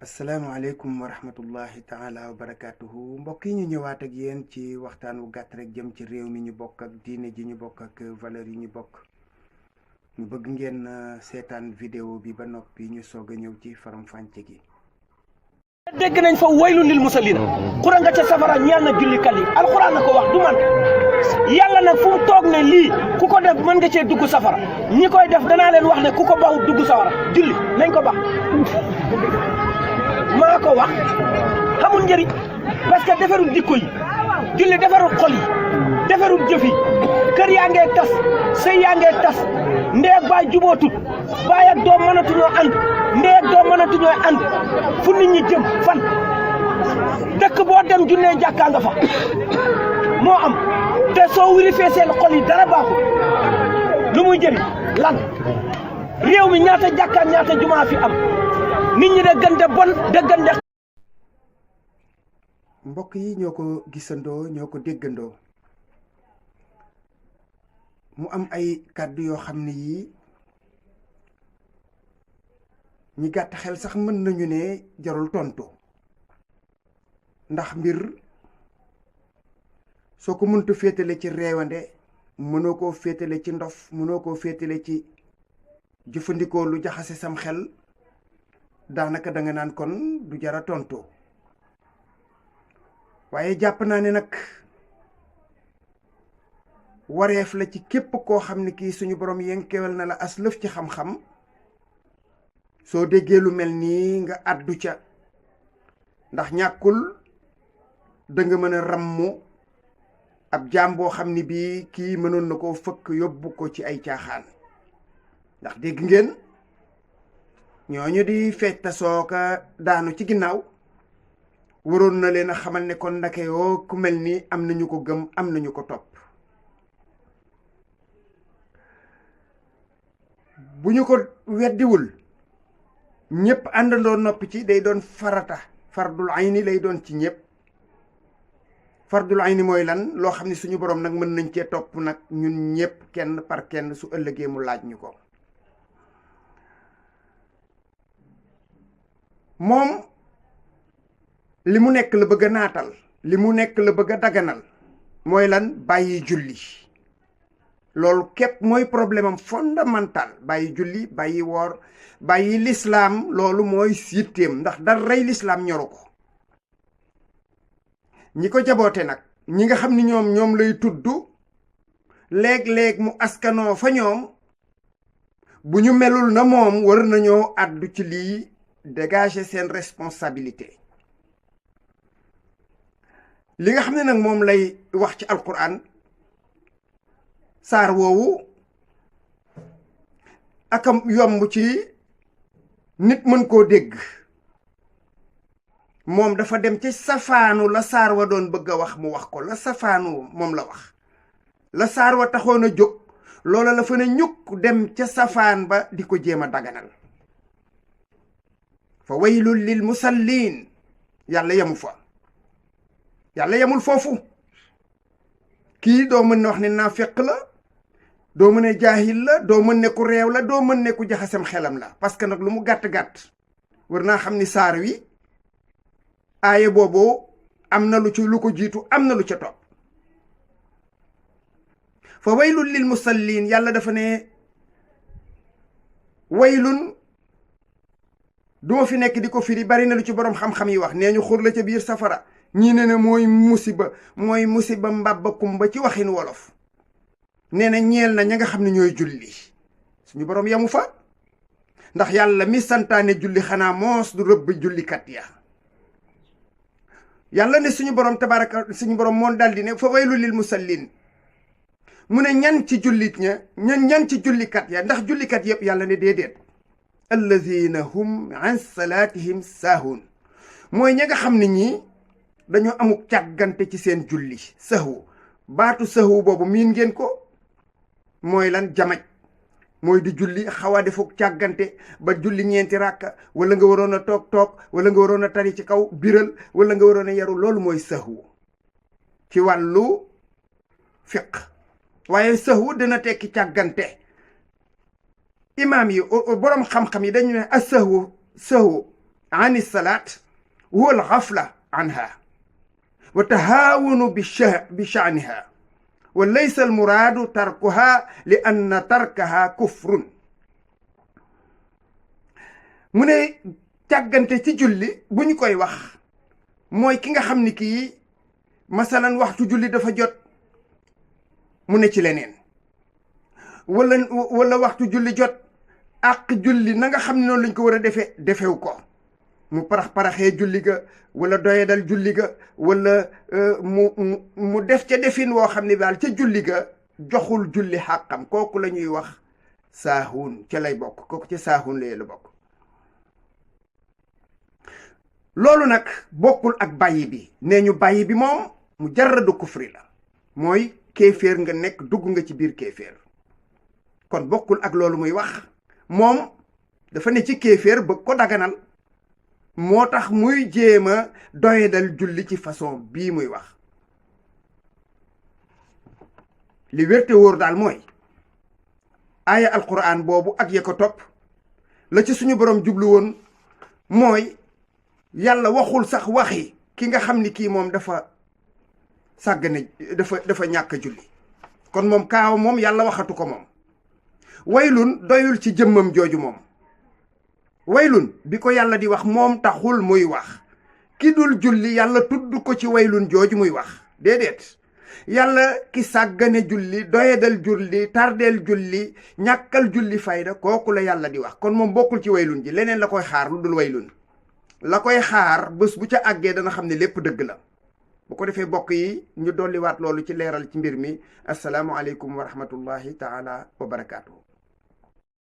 asalaamaaleykum wa rahmatullahi taala wa barakaatuhu mbokk yi ñu ñëwaat ak yéen ci waxtaan wu gàtt rek jëm ci réew mi ñu bokk ak diine ji ñu bokk ak valeur yi ñu bokk ñu bëgg ngeen seetaan vidéo bi ba noppi ñu soog a ñëw ci faram-fàcce gi. dégg nañ fa waylu lil musallin xura nga ca safara ñeel na jullikat yi alxuraan na ko wax du man yàlla nag fu mu toog ne lii ku ko def mën nga cee dugg safara ñi koy def danaa leen wax ne ku ko bawut dugg safara julli nañ ko bax maa ko wax xamul njëriñ parce que defarul jikko yi julli defarul xol yi defarul jëf yi kër yaa ngee tas sëy yaa ngee tas ndey ak baay jubootut baay ak doom mënatuñoo ànd ndey ak doom mënatuñoo ànd fu nit ñi jëm fan dëkk boo dem jullee jàkkaa nga fa moo am te soo wirifee seen xol yi dara baaxul lu muy jëriñ lan réew mi ñaata jàkkaa ñaata jumaa fi am nit ñi dëggante bon dëggante. mbokk yi ñoo ko gisandoo ñoo ko déggandoo mu am ay kàddu yoo xam ne yii ñi gàtt xel sax mën nañu ne jarul tontu ndax mbir soo ko mënta féetale ci réewande mënoo koo féetale ci ndof mënoo koo féetale ci jëfandikoo lu jaxase sam xel daanaka da nga naan kon du jara tontu waaye jàpp naa ne nag wareef la ci képp koo xam ne kii suñu borom yenkewel na la as lëf ci xam-xam soo déggee lu mel nii nga àddu ca ndax ñàkkul da nga mën a rammu ab jaam boo xam ne bii kii mënoon na koo fëkk yóbbu ko ci ay caaxaan ndax dégg ngeen ñooñu di fecta sooka daanu ci ginnaaw waroon na leen a xamal ne kon ndake yoo ku mel ni am nañu ko gëm am nañu ko topp bu ñu ko weddiwul ñëpp àndandoo noppi ci day doon farata fardul ayni lay doon ci ñëpp fardul ayni mooy lan loo xam ne suñu borom nag mën nañ cee topp nag ñun ñëpp kenn par kenn su ëllëgee mu laaj ñu ko moom li mu nekk la bëgg a naatal li mu nekk la bëgg a daganal mooy lan bàyyi julli loolu képp mooy problème am fondamental bàyyi julli bàyyi woor bàyyi lislaam loolu mooy yitteem ndax dara rey lislaam ñoru ko ñi ko jaboote nag ñi nga xam ni ñoom lay tudd léeg-léeg mu askanoo fa ñoom bu ñu melul na moom war nañoo àddu ci lii dégager seen responsabilité li nga xam ne nag moom lay wax ci alquran saar woowu akam yomb ci nit mën koo dégg moom dafa dem ci safaanu la saar wa doon bëgg a wax mu wax ko la safaanu moom la wax la saar wa taxoon a jóg loola la fa ne ñukk dem ca safaan ba di ko jéem a daganal fa waylul lil musallin yàlla yemu fa yàlla yemul foofu kii doo mën ne wax ne naafeq la doo mën ne jaahil la doo mën ne ku réew la doo mën ne ku jaxasem xelam la parce que nag lu mu gàtt-gàtt war naa xam ni saar wi aaye boobu am na lu ci lu ko jiitu am na lu ca topp fa waylun lil musallin yàlla dafa ne waylun duma fi nekk di ko firi bari na lu ci boroom xam-xam yi wax nee ñu xur la ca biir safara ñii ne mooy musiba mbàbba kumba ci waxin wolof nee na ñeel na ña nga xam ne ñooy julli suñu boroom yamu fa ndax yàlla mi santaane julli xanaa moos du rëbb jullikat ya yàlla ne suñu boroom tabaraka suñu boroom moon daldi ne fa waylu lil musallin mu ne ñan ci jullit ñan ci jullikat ya ndax jullikat yëpp yàlla ne déedéet allazina hum an salaatihim saahun mooy ña nga xam ne ñii dañoo amuk càggante ci seen julli sahwu baatu sahwu boobu miin ngeen ko mooy lan jamaj mooy di julli xaw a defuk càggante ba julli ñeenti ràkka wala nga waroon a toog wala nga waroon a tari ci kaw biral wala nga waroon a yaru loolu mooy sahwu ci wàllu fiq waaye sahwu dina tekki càggante imaam yi boroom xam-xam yi dañu ne as sahwu an salaat huwa al ghafla anha wa tahaawunu bi sha'niha wa laysa al muraadu tarkuha li anna tarkaha kufrun. mu ne càggante ci julli bu ñu koy wax mooy ki nga xam ni kii masalan waxtu julli dafa jot mu ne ci leneen wala waxtu julli jot ak julli na nga xam ne noonu lañ ko war a defew ko mu paraxee julli ga wala doyadal julli ga wala mu def ca defin woo xam ne daal ca julli ga joxul julli xàqam kooku la ñuy wax saahuun ca lay bokk kooku ca saahuun la bokk. loolu nag bokkul ak bàyyi bi nee ñu bàyyi bi moom mu jarradu kufri la mooy kéeféer nga nekk dugg nga ci biir kéeféer kon bokkul ak loolu muy wax moom dafa ne ci kéeféer bëgg ko daganal moo tax muy jéem a doyadal julli ci façon bii muy wax. li wérte wóor daal mooy aaya alquran boobu ak ya ko topp la ci suñu borom jublu woon mooy yàlla waxul sax waxi ki nga xam ni kii moom dafa sàggane dafa ñàkk julli kon moom kaaw moom yàlla waxatu ko moom. waylun doyul ci jëmmam jooju moom waylun bi ko yàlla di wax moom taxul muy wax ki dul julli yàlla tudd ko ci waylun jooju muy wax déedéet yàlla ki sàggane julli doyadal julli tardeel julli ñàkkal julli fayda kooku la yàlla di wax kon moom bokkul ci waylun ji leneen la koy xaar lu dul waylun la koy xaar bés bu ca àggee dana xam ne lépp dëgg la. bu ko defee bokk yi ñu dolliwaat loolu ci leeral ci mbir mi asalaamu aleykum wa rahmatullahi taala wa barakaatu.